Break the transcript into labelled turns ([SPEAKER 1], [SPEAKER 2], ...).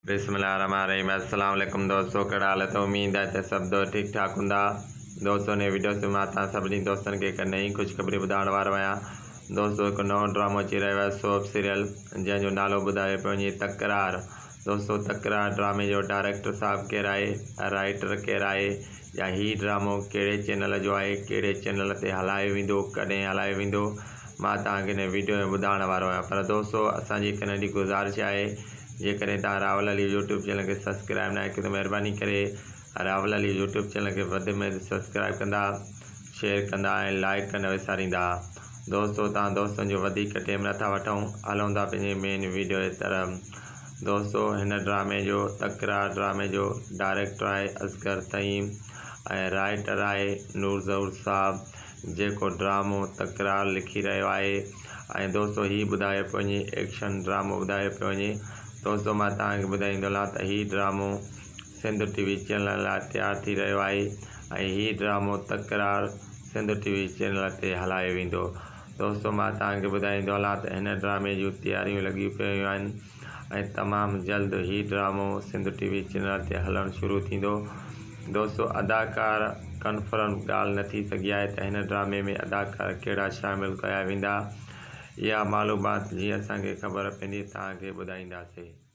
[SPEAKER 1] بسم الله الرحمن الرحيم السلام عليڪم دوستو ڪهڙا حال اٿو اميد آهي ته سڀ دوست ٺيڪ ٺاڪ هوندا دوستو هن وڊيو ۾ مان توهان سڀني دوستن کي هڪ نئين خوشخبري ٻڌائڻ وارو آهيان دوستو هڪ نئون ڊرامو اچي رهيو آهي سوپ سيريل جنهن جو نالو ٻڌايو پيو وڃي تڪرار دوستو تڪرار ڊرامي جو ڊائريڪٽر صاحب ڪير آهي رائيٽر ڪير آهي يا هي ڊرامو ڪهڙي چينل جو آهي ڪهڙي چينل تي هلايو ويندو ڪڏهن هلايو ويندو مان توهان کي هن وڊيو ۾ ٻڌائڻ وارو آهيان پر دوستو اسان جي هڪ ننڍي گذارش آهي جيڪڏهن توهان راول علي يوٽيوب چينل کي سبسڪرائب ناهي ڪيو ته مهرباني ڪري راول علي يوٽيوب چينل کي وڌ ۾ وڌ سبسڪرائب ڪندا شيئر ڪندا ۽ لائڪ ڪرڻ نه وساريندا دوستو توهان دوستن جو وڌيڪ ٽيم نٿا وٺون هلون ٿا پنهنجي مين ويڊيو جي طرف دوستو هن ڊرامي جو تڪرار ڊرامي جو ڊائريڪٽر آهي اصغر تهيم ۽ رائٽر آهي نور ظهور صاحب جيڪو ڊرامو تڪرار لکي رهيو آهي ۽ دوستو هي ٻڌايو پيو وڃي ايڪشن ڊرامو ٻڌايو پيو وڃي دوستو مان توهان کي ٻڌائيندو هلان ته هي ڊرامو سنڌ ٽي وي چينل لاء تيار ٿي رهيو آهي ۽ هي ڊرامو تڪرار سنڌ ٽي وي چينل تي هلايو ويندو دوستو مان توهان کي ٻڌائيندو هلان ته هن ڊرامي جون تياريون لڳيون پيون آهن ۽ تمام جلد هي ڊرامو سنڌ ٽي وي چينل تي هلڻ شروع ٿيندو دوستو اداڪار ڪنفرم ڳالهه نه ٿي سگهي آهي ته هن ڊرامي ۾ اداڪار ڪهڙا شامل ڪيا ويندا اها معلومات جيئن اسان کي خبر پوندي توهان کي ٻڌائينداسين.